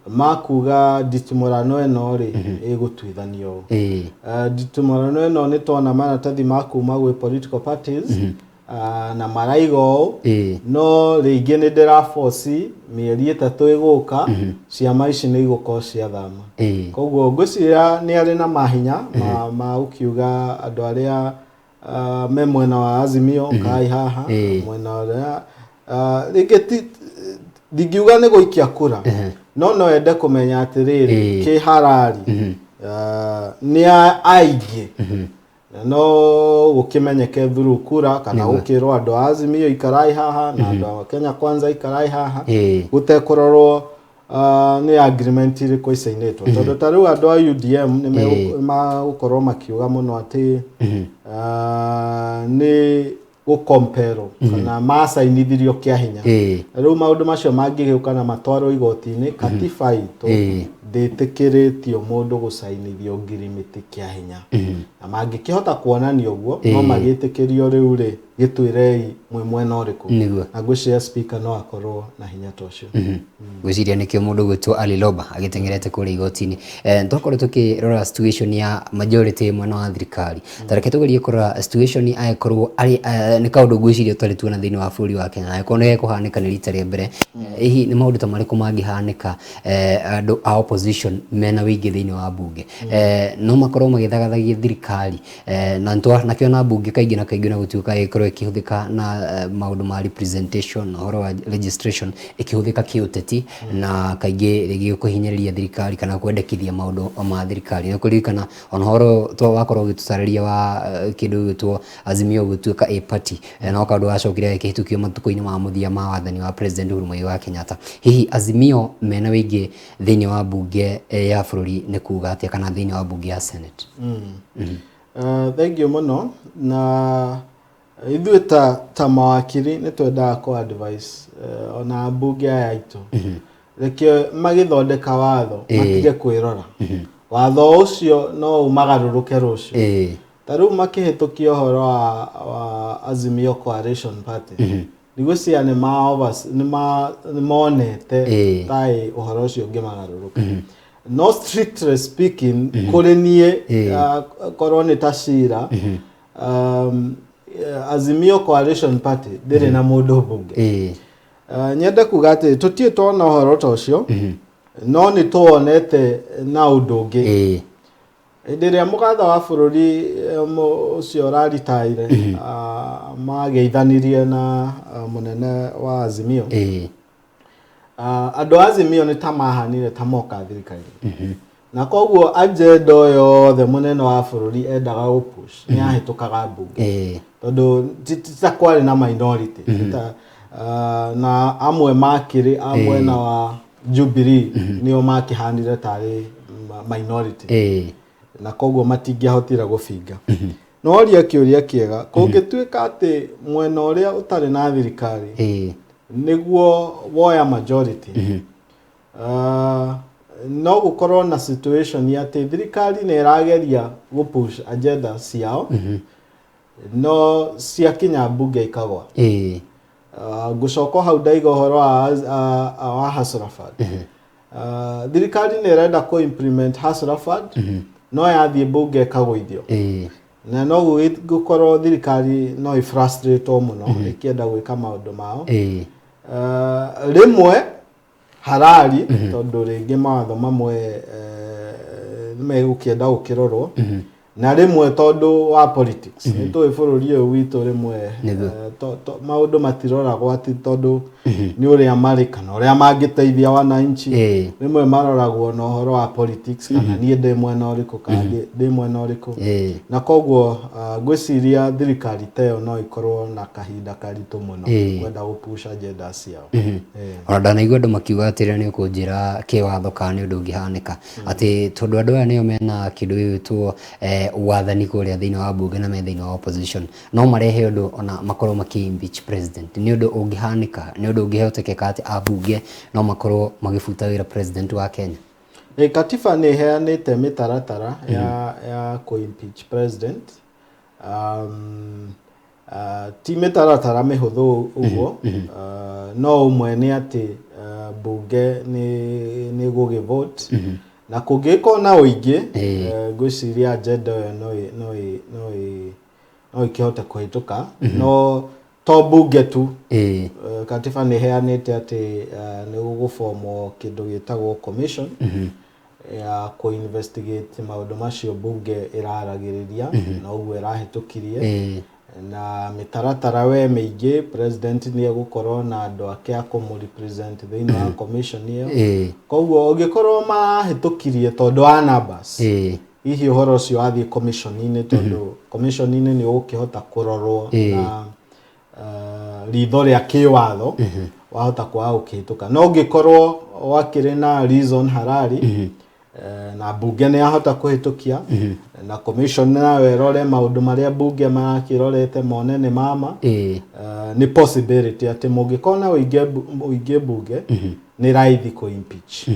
B: ma kuga nditimũrano ĩno rĩ ĩgũtuithanio ũũ. Nditimũrano ĩno nĩ tona maratathi ma kuma gwĩ political parties na maraiga ũũ, no rĩngĩ nĩ ndĩraboci mĩeri 3 ĩgũka ciama ici nĩ igũkorwo ciathama. Koguo ngwĩciria nĩ arĩ na mahinya ma gũkiuga andũ arĩa me mwena wa Azimio kai haha, mwena ũrĩa rĩngĩ ti ndingiuga nĩ gũikia kura, no ende kũmenya atĩrĩrĩ, kĩ harari nĩ aingĩ na no gũkĩmenyeke through kura kana gũkĩrwo andũ a Azimio ikarai haha na andũ a Kenya Kwanza ikarai haha, gũtekũrorwo nĩ agreement irĩkũ icainĩtwo, tondũ ta rĩu andũ a UDM nĩ magũkorwo makiuga mũno atĩ nĩ gũkomperwo kana macainithirio kĩa hinya. Rĩu maũndũ macio mangĩgĩũka na matwarwo igoti-inĩ, katiba itũ ndĩtĩkĩrĩtio mũndũ gũcainithio ngirimiti kĩa hinya, na mangĩkĩhota kuonania ũguo no magĩtĩkĩrio. Rĩu rĩ gĩtwĩrei mwĩ mwena ũrĩkũ? Na ngwĩciria speaker no akorwo na hinya ta ũcio.
A: Ngwĩciria nĩkĩo mũndũ gwĩtwo Ali Loba agĩteng'erete kũrĩa igoti-inĩ. Twakorwo tũkĩrora situation ya majority mwena wa thirikari, ta reke tũgerie kũrora situation angĩkorwo arĩ nĩ kaũndũ ngwĩciria tũtarĩ tuona thĩinĩ wa bũrũri wa Kenya, na angĩkorwo nĩ gekũhanĩka nĩ rita rĩa mbere. Hihi nĩ maũndũ ta marĩkũ mangĩhanĩka andũ a opposition mena wĩingĩ thĩinĩ wa bunge? No makorwo magĩthagathagia thirikari na nakĩona bunge kaingĩ na kaingĩ na gũtuĩka ĩkorwo ĩkĩhũthĩka na maũndũ ma representation na ũhoro wa registration ĩkĩhũthĩka kĩũteti, na kaingĩ rĩngĩ kũhinyĩrĩria thirikari kana kwendekithia maũndũ ma thirikari. Nĩ kũririkana ona ũhoro wakorwo ũgĩtũtarĩria wa kĩndũ gĩgwĩtwo Azimio gũtuĩka a party, no kaũndũ gacokire gakĩhĩtũkio matukũ-inĩ ma mũthia ma wathani wa President Uhuru Muigai wa Kenyatta. Hihi Azimio mena wĩingĩ thĩinĩ wa bunge ya bũrũri nĩ kuga atĩa, kana thĩinĩ wa bunge ya Senate?
B: Thank you mũno. Na ithuĩ ta mawakiri nĩ twendaga kũ advice ona mbunge aya aitũ, reke magĩthondeka watho matige kwĩrora watho ũcio no ũmagarũrũke rũciũ. Ta rĩu makĩhĩtũkia ũhoro wa Azimio Coalition Party, ndigwĩciria nĩ monete taĩ ũhoro ũcio ũngĩmagarũrũka. No strictly speaking, kũrĩ niĩ, korwo nĩ ta cira, Azimio Coalition Party ndĩrĩ na mũndũ mbunge. Nyende kuga atĩ tũtirĩ twona ũhoro ta ũcio, no nĩ tũwonete na ũndũ ũngĩ. Hĩndĩ ĩrĩa mũgatha wa bũrũri ũcio ũraritaire mageithanirie na mũnene wa Azimio, andũ a Azimio nĩ ta mahanire ta moka thirikari-inĩ, na koguo agenda o yothe mũnene wa bũrũri endaga gũpush nĩ yahĩtũkaga mbunge, tondũ ti ta kwarĩ na minority. Ta, na amwe makĩrĩ a mwena wa Jubilee nĩo makĩhanire tarĩ minority, na koguo matingĩahotire gũbinga. No oria kĩũria kĩega, kũngĩtuĩka atĩ mwena ũrĩa ũtarĩ na thirikari nĩguo woya majority, no gũkorwo na situation atĩ thirikari nĩ ĩrageria gũpush agenda ciao, no ciakinya mbunge ikagwa. Ngũcoka hau ndaiga ũhoro wa Hustler Fund. Thirikari nĩ ĩrenda kũ implement Hustler Fund, no yathiĩ mbunge ĩkagũithio, na no gũkorwo thirikari no ĩfrustrate mũno ĩkĩenda gwĩka maũndũ mao. Rĩmwe harari tondũ rĩngĩ mawatho mamwe nĩ megũkĩenda gũkĩrorwo, na rĩmwe tondũ wa politics. Nĩ tũĩ bũrũri ũyũ witũ rĩmwe maũndũ matiroragwo atĩ tondũ nĩ ũrĩa marĩ kana ũrĩa mangĩteithia wananchi. Rĩmwe maroragwo na ũhoro wa politics, kana niĩ ndĩ mwena ũrĩkũ kana ndĩ mwena ũrĩkũ. Na koguo ngwĩciria thirikari ta ĩyo no ĩkorwo na kahinda karitũ mũno kwenda gũpush agenda ciao.
A: Ona ndanaigua andũ makiuga atĩrĩ, nĩ ũkũnjĩra kĩwatho kana nĩ ũndũ ũngĩhanĩka atĩ tondũ andũ aya nĩo mena kĩndũ gĩgwĩtwo wathani kũrĩa thĩinĩ wa bunge na me thĩinĩ wa opposition, no marehe ũndũ ona makorwo makĩ impeach president. Nĩ ũndũ ũngĩhanĩka? Nĩ ũndũ ũngĩhotekeka atĩ ambunge no makorwo magĩbuta wĩra president wa Kenya?
B: Ĩ, katiba nĩ ĩheanĩte mĩtaratara ya kũ impeach president. Ti mĩtaratara mĩhũthũ ũguo, no ũmwe nĩ atĩ bunge nĩ gũgĩvote, na kũngĩkorwo na ũingĩ, ngwĩciria agenda ĩyo no ĩkĩhote kũhĩtũka. No to bunge tu. Katiba nĩ ĩheanĩte atĩ nĩ gũgũbomwo kĩndũ gĩtagwo commission ya kũ-investigate maũndũ macio bunge ĩraragĩrĩria na ũguo ĩrahĩtũkirie, na mĩtaratara we mĩingĩ. President nĩ egũkorwo na andũ ake a kũmũ-represent thĩinĩ wa commission ĩyo. Koguo ũngĩkorwo marahĩtũkirie tondũ wa numbers, hihi ũhoro ũcio wathiĩ commission-inĩ, tondũ commission-inĩ nĩ ũgũkĩhota kũrorwo na ritho rĩa kĩwatho, wahota kwaga gũkĩhĩtũka. No ũngĩkorwo wakĩrĩ na reason harari, na bunge nĩ yahota kũhĩtũkia, na commission nayo ĩrore maũndũ marĩa bunge marakĩrorete mone nĩ mama, nĩ possibility atĩ mũngĩkorwo na ũingĩ bunge, nĩ raithi kũ impeach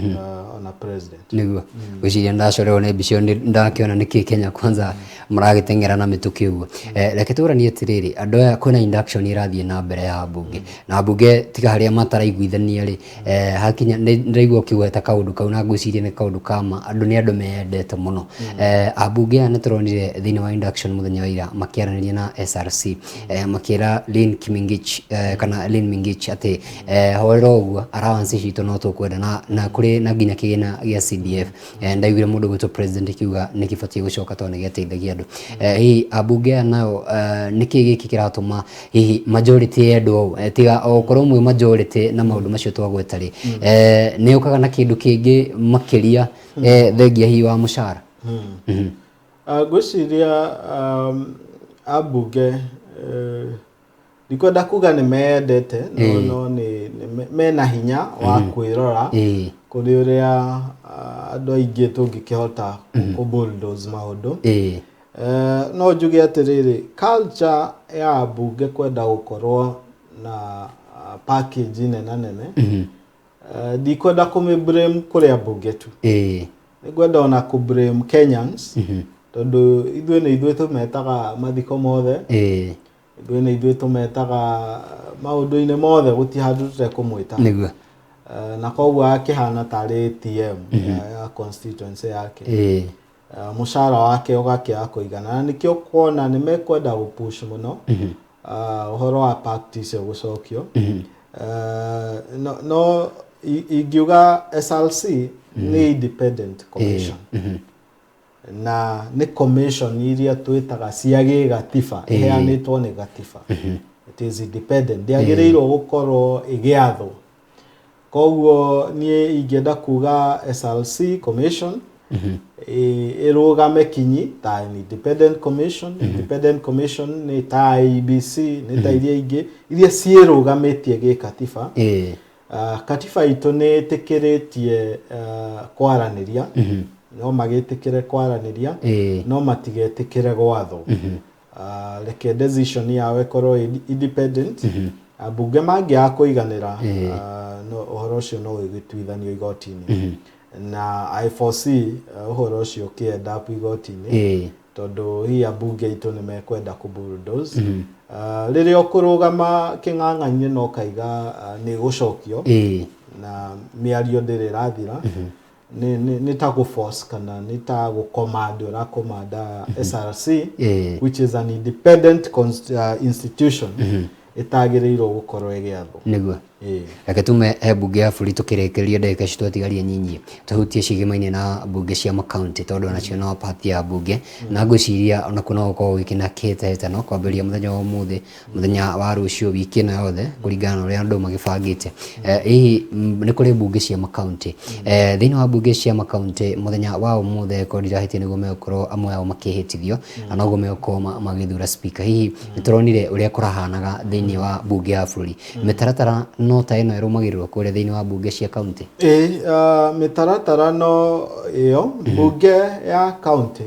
B: ona president.
A: Nĩguo gwĩciria ndacorerwo nĩ mbica ĩyo, ndakĩona nĩkĩ Kenya Kwanza maragĩteng'era na mĩtũkĩ ũguo. Reke tũranie atĩrĩrĩ, andũ aya kwĩna induction ĩrathiĩ na mbere ya mbunge, na mbunge tiga harĩa mataraiguithania rĩ, hakinya ndĩraigua ũkĩgweta kaũndũ kau, na ngwĩciria nĩ kaũndũ kama andũ nĩ andũ meyendete mũno. Ambunge aya nĩ tũronire thĩinĩ wa induction mũthenya wa ira makĩaranĩria na SRC, makĩra Lynn Kimingich, kana Lynn Mingich atĩ horera ũguo, allowance citũ no tũkwenda, na kũrĩ na nginya kĩgĩna gĩa CDF. Ndaiguire mũndũ gwĩtwo president akiuga nĩ kĩbatiĩ gũcoka tondũ nĩ gĩateithagia andũ. Hihi ambunge aya nao, nĩkĩ gĩkĩ kĩratũma hihi majority yendwo ũũ? Tiga o gũkorwo mwĩ majority na maũndũ macio twagweta rĩ, nĩ ũkaga na kĩndũ kĩngĩ makĩria, thengia hihi wa mũcara?
B: Ngwĩciria ambunge, ndikwenda kuga nĩ meyendete, no no nĩ mena hinya wa kwĩrora kũrĩ ũrĩa andũ aingĩ tũngĩkĩhota kũ bulldoze maũndũ. No njuge atĩrĩrĩ, culture ya ambunge kwenda gũkorwo na package nena nene, ndikwenda kũmĩ blame kũrĩ ambunge tu. Nĩngwenda ona kũ blame Kenyans, tondũ ithuĩ nĩ ithuĩ tũmetaga mathiko mothe, ithuĩ nĩ ithuĩ tũmetaga maũndũ-inĩ mothe, gũtirĩ handũ tũtekũmwĩta. Na koguo akĩhana tarĩ ATM ya constituency yake. Mũcara wake ũgakĩaga kũigana, na nĩkĩo kuona nĩ mekwenda gũpush mũno ũhoro wa pact icio gũcokio. No ingiuga SRC nĩ independent commission, na nĩ commission iria twĩtaga cia gĩgatiba, ĩheanĩtwo nĩ gatiba. It is independent, ndĩagĩrĩirwo gũkorwo ĩgĩathwo. Koguo niĩ ingĩenda kuga SRC commission ĩrũgame kinyi ta an independent commission. Independent commission nĩ ta IEBC, nĩ ta iria ingĩ iria ciĩrũgamĩtie gĩkatiba. Katiba itũ nĩ ĩtĩkĩrĩtie kwaranĩria, no magĩtĩkĩre kwaranĩria, no matigetĩkĩre gwathwo. Reke decision yao ĩkorwo independent. Ambunge mangĩaga kũiganĩra, no ũhoro ũcio no ũgĩtuithanio igoti-inĩ, na I foresee ũhoro ũcio ũkĩ end up igoti-inĩ, tondũ hihi ambunge aitũ nĩ mekwenda kũ bulldoze. Rĩrĩa ũkũrũgama kĩng'ang'a-inĩ na ũkaiga nĩ gũcokio, na mĩario ndĩrĩ ĩrathira, nĩ ta gũ force kana nĩ ta gũ command, ũrakomanda SRC, which is an independent institution ĩtagĩrĩirwo gũkorwo ĩgĩathwo.
A: Nĩguo. Reke tume he mbunge ya bũrũri, tũkĩrĩkĩrĩria ndagĩka ici twatigaria nyinyi, tũhutie cigĩmaine na mbunge cia makaunti, tondũ onacio no part ya mbunge, na ngwĩciria onakuo no gũkorwo gũgĩkĩ na kĩhĩtahĩtano kwambĩrĩria mũthenya wa ũmũthĩ, mũthenya wa rũciũ, wiki ĩno yothe, kũringana na ũrĩa andũ magĩbangĩte. Hihi nĩ kũrĩ mbunge cia makaunti. Thĩinĩ wa mbunge cia makaunti, mũthenya wa ũmũthĩ, korwo ndirahĩtia, nĩguo megũkorwo amwe ao makĩhĩtithio, na noguo megũkorwo magĩthura speaker. Hihi nĩ tũronire ũrĩa kũrahanaga thĩinĩ wa mbunge ya bũrũri, mĩtaratara no ta ĩno ĩrũmagĩrĩrwo kũrĩa thĩinĩ wa mbunge cia kaunti?
B: Ĩĩ, mĩtaratara no ĩyo. Mbunge ya kaunti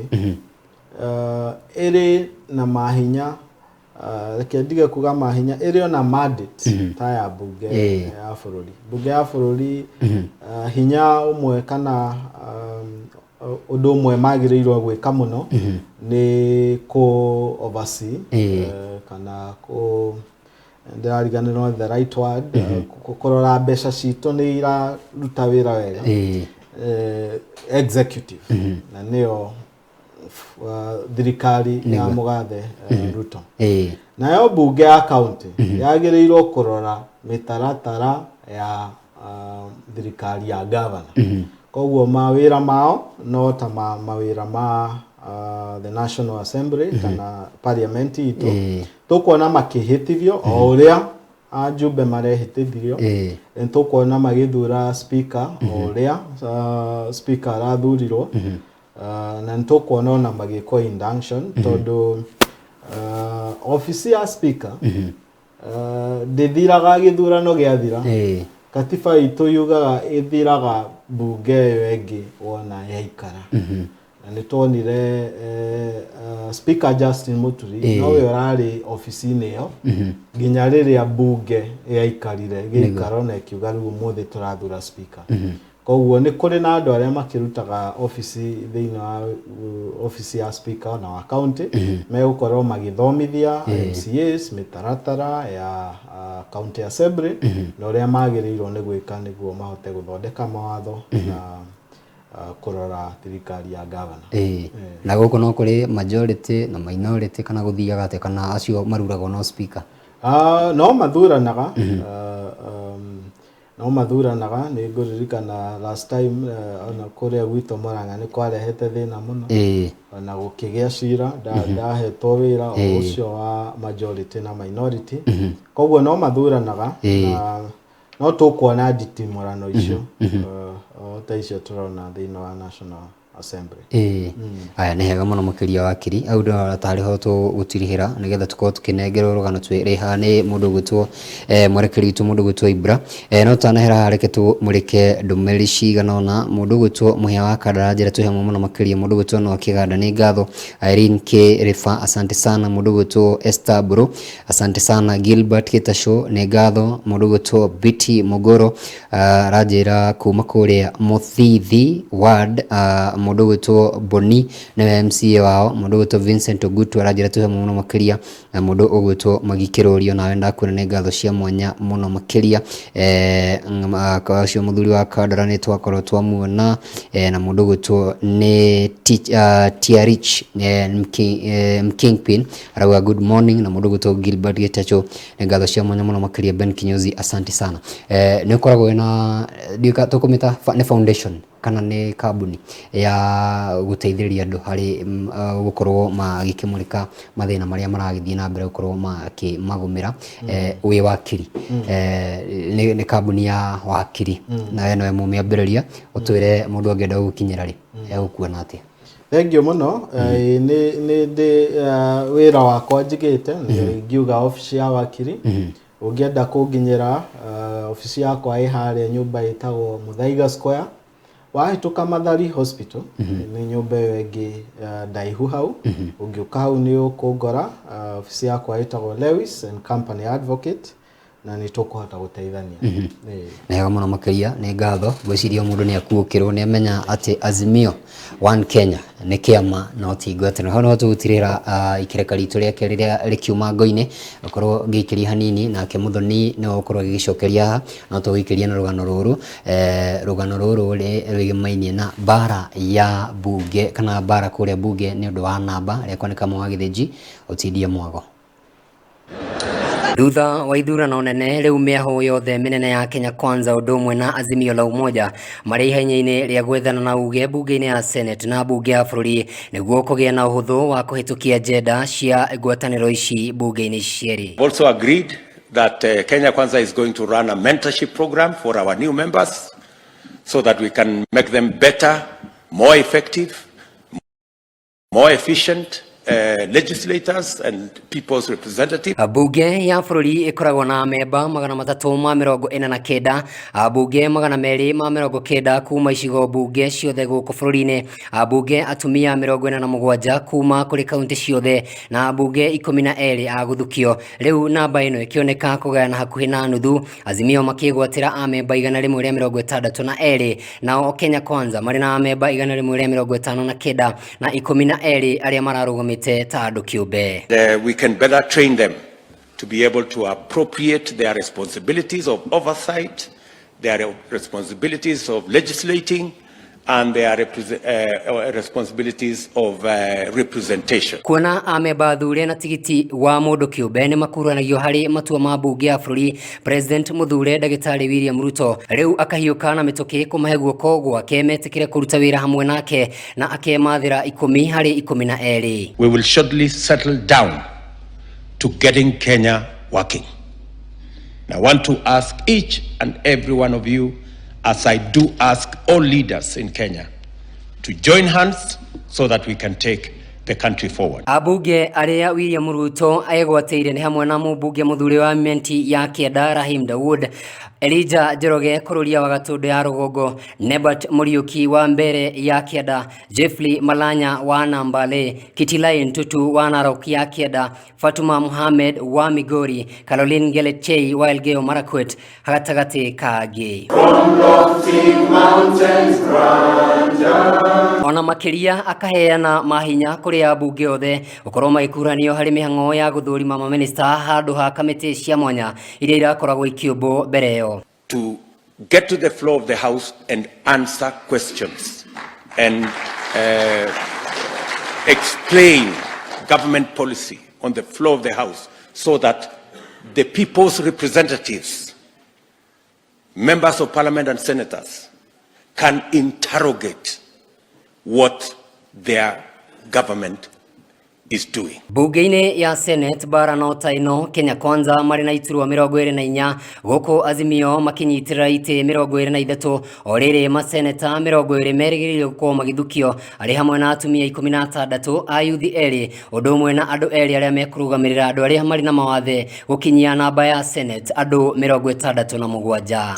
B: ĩrĩ na mahinya, reke ndige kuga mahinya, ĩrĩ ona mandate ta ya mbunge ya bũrũri. Mbunge ya bũrũri, hinya ũmwe kana ũndũ ũmwe magĩrĩirwo gwĩka mũno nĩ kũ oversee, kana kũ, ndĩrariganĩrwo the right word, kũrora mbeca citũ nĩ iraruta wĩra wega. Executive, na nĩyo thirikari ya mũgathe Ruto. Nayo mbunge ya kaunti yagĩrĩirwo kũrora mĩtaratara ya thirikari ya gavana. Koguo mawĩra mao no ta mawĩra ma the National Assembly kana parliament itũ. Tũkuona makĩhĩtithio o ũrĩa ajumbe marehĩtithirio. Nĩ tũkuona magĩthura speaker o ũrĩa speaker arathurirwo, na nĩ tũkuona ona magĩkwo induction, tondũ obici ya speaker ndĩthiraga gĩthurano gĩathira. Katiba itũ yugaga ĩthiraga mbunge ĩyo ĩngĩ wona yaikara, na nĩ tuonire Speaker Justin Muturi nowe ũrarĩ obici-inĩ ĩyo nginya rĩrĩa mbunge yaikarire gĩikaro na ĩkiuga rĩu ũmũthĩ tũrathura speaker. Koguo nĩ kũrĩ na andũ arĩa makĩrutaga obici thĩinĩ wa obici ya speaker na wa county, megũkorwo magĩthomithia MCAs mĩtaratara ya county assembly na ũrĩa magĩrĩirwo nĩ gwĩka nĩguo mahote gũthondeka mawatho na kũrora thirikari ya governor.
A: Na gũkũ no kũrĩ majority na minority, kana gũthiaga atĩa, kana acio maruragwo no speaker?
B: No mathuranaga, no mathuranaga. Nĩ ngũririkana last time, ona kũrĩa gwitũ Murang'a nĩ kwarehete thĩna mũno, ona gũkĩgĩa cira, ndahetwo wĩra o ũcio wa majority na minority. Koguo no mathuranaga, na no tũkuona nditimũrano icio, o ta icio tũrona thĩinĩ wa National Assembly.
A: Ĩĩ, aya nĩ hega mũno makĩria, wakiri. Au ndĩrona tarĩ ho tũgũtirihĩra nĩgetha tũkorwo tũkĩnengerwo rũgano twĩrĩ haha nĩ mũndũ ũgwĩtwo mwerekeri witũ, mũndũ ũgwĩtwo Ibra. No tũtanahera haha, reke tũmũrĩke ndũmĩrĩri cigana ũna. Mũndũ ũgwĩtwo Mũhĩa wa Kandara njĩra twĩ hamwe mũno makĩria. Mũndũ ũgwĩtwo Noah Kĩganda, nĩ ngatho. Irene K Rifa, asante sana. Mũndũ ũgwĩtwo Esther Mburu, asante sana. Gilbert Gĩtacũ, nĩ ngatho. Mũndũ ũgwĩtwo Biti Mũgoro aranjĩra kuma kũrĩa Mũthithi ward. Mũndũ ũgwĩtwo Boni nĩwe MCA wao. Mũndũ ũgwĩtwo Vincent Ogutu aranjĩra twĩ hamwe mũno makĩria. Na mũndũ ũgwĩtwo Magi Kĩrũrio, nawe ndakuona, nĩ ngatho cia mwanya mũno makĩria. Ũcio mũthuri wa Kandara nĩ twakorwo twamuona. Na mũndũ ũgwĩtwo nĩ Tiarich Mkingpin arauga good morning. Na mũndũ ũgwĩtwo Gilbert Getacho, nĩ ngatho cia mwanya mũno makĩria. Ben Kinyozi, asante sana. Nĩ ũkoragwo wĩna ndiũĩ tũkũmĩta nĩ foundation kana nĩ kambuni ya gũteithĩrĩria andũ harĩ gũkorwo magĩkĩmũrĩka mathĩna marĩa maragĩthiĩ na mbere gũkorwo makĩmagũmĩra. Wĩ wakiri, nĩ kambuni ya wakiri na we nowe mũmĩambĩrĩria. Ũtwĩre, mũndũ angĩenda gũgũkinyĩra rĩ, egũkuona atĩa?
B: Thengiũ mũno. Nĩ ndĩ wĩra wakwa njigĩte, nĩ ingiuga obici ya wakiri. Ũngĩenda kũnginyĩra, obici yakwa ĩ harĩa nyũmba ĩtagwo Muthaiga Square, wahĩtũka Mathari Hospital, nĩ nyũmba ĩyo ĩngĩ ndaihu hau. Ũngĩũka hau nĩ ũkũngora. Obici yakwa ĩtagwo Lewis and Company Advocate, na nĩ tũkũhota gũteithania.
A: Ĩĩ. Nĩ wega mũno makĩria, nĩ ngatho. Ngwĩciria mũndũ nĩ akuũkĩrwo nĩ amenya atĩ Azimio One Kenya nĩ kĩama no ti ngwatanĩro. Hau niho tũgũtirĩra ikereka ritũ rĩa kerĩ rĩa rĩkiuma ngo-inĩ, gũkorwo ngĩikĩria hanini nake Muthoni nĩwe ũgũkorwo agĩgĩcokeria haha. No tũgũikĩria na rũgano rũrũ, rũgano rũrũ rwĩgĩmainie na mbara ya bunge kana mbara kũrĩa bunge nĩ ũndũ wa namba. Rĩakwa nĩ Kamau wa Gĩthĩnji, ũtindie mwago. Thutha wa ithurano nene, rĩu mĩahũ yothe mĩnene ya Kenya Kwanza ũndũ ũmwe na Azimio la Umoja marĩ ihenya-inĩ rĩa gwethana na uge bunge-inĩ ya Senate na bunge ya bũrũri nĩguo kũgĩa na ũhũthũ wa kũhĩtũkia agenda cia ngwatanĩro ici bunge-inĩ cierĩ.
C: Also agreed that Kenya Kwanza is going to run a mentorship program for our new members so that we can make them better, more effective, more efficient legislators and people's representatives.
A: Bunge ya bũrũri ĩkoragwo na memba 349, ambunge 290 kuma icigo bunge ciothe gũkũ bũrũri-inĩ, ambunge atumia 47 kuma kũrĩ kaunti ciothe na ambunge 12 a gũthukio. Rĩu namba ĩno ĩkĩoneka kũgayana hakuhĩ na nuthu, Azimio makĩgwatĩra amemba 162, nao Kenya Kwanza marĩ na amemba 159 na 12 arĩa mararũgamĩte ta andũ kĩũmbe.
C: We can better train them to be able to appropriate their responsibilities of oversight, their responsibilities of legislating, and their responsibilities of representation.
A: Kuona amemba thure na tigiti wa mũndũ kĩũmbe nĩ makuruhanagio harĩ matua ma bunge ya bũrũri, President mũthure Ndagĩtarĩ William Ruto rĩu akahiũka na mĩtũkĩ kũmahe guoko gwake metĩkĩre kũruta wĩra hamwe nake na akemathĩra 10 harĩ 12.
C: We will shortly settle down to getting Kenya working. I want to ask each and every one of you, as I do ask all leaders in Kenya, to join hands so that we can take the country forward.
A: Abunge arĩa William Ruto egwatĩire nĩ hamwe na mũmbunge mũthure wa Menti ya Kĩanda Rahim Dawood, Elijah Njoroge Kũrũria wa Gatũndũ ya Rũgongo, Nebat Mũriũki wa Mbere ya Kĩanda, Jeffrey Malanya wa Nambale, Kitilai Ntutu wa Narok ya Kĩanda, Fatuma Mohamed wa Migori, Caroline Gelechei wa Elgeyo Marakwet gatagatĩ kangĩ. Ona makĩria akaheana mahinya kũrĩ ambunge othe gũkorwo magĩkuruhanio harĩ mĩhang'o ya gũthũrima mamĩnĩsta handũ ha kamĩtĩ cia mwanya iria irakoragwo ikĩũmbwo mbere ĩyo.
C: To get to the floor of the House and answer questions and explain government policy on the floor of the House so that the people's representatives, members of parliament and senators, can interrogate what their government is doing.
A: Bunge-inĩ ya Senate bara no ta ĩno, Kenya Kwanza marĩ na iturwa 24, gũkũ Azimio makinyitĩrĩra itĩ 23. O rĩrĩ maseneta 20 merĩgĩrĩirwo gũkorwo magĩthukio arĩ hamwe na atumia 16, ayuthi erĩ, ũndũ ũmwe na andũ erĩ arĩa mekũrũgamĩrĩra andũ arĩa marĩ na mawathe, gũkinyia namba ya Senate andũ 67.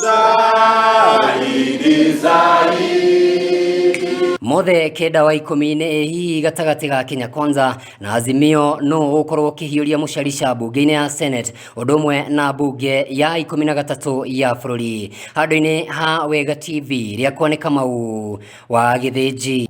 A: Mothe 9 wa 10 nĩ hihi gatagatĩ ga Kenya Kwanza na Azimio no ũkorwo ũkĩhiũria mũcarica bunge-inĩ ya Senate ũndũ ũmwe na bunge ya 13 ya bũrũri. Handũ-inĩ ha Wega TV, rĩakwa nĩ Kamau wa Gĩthĩnji.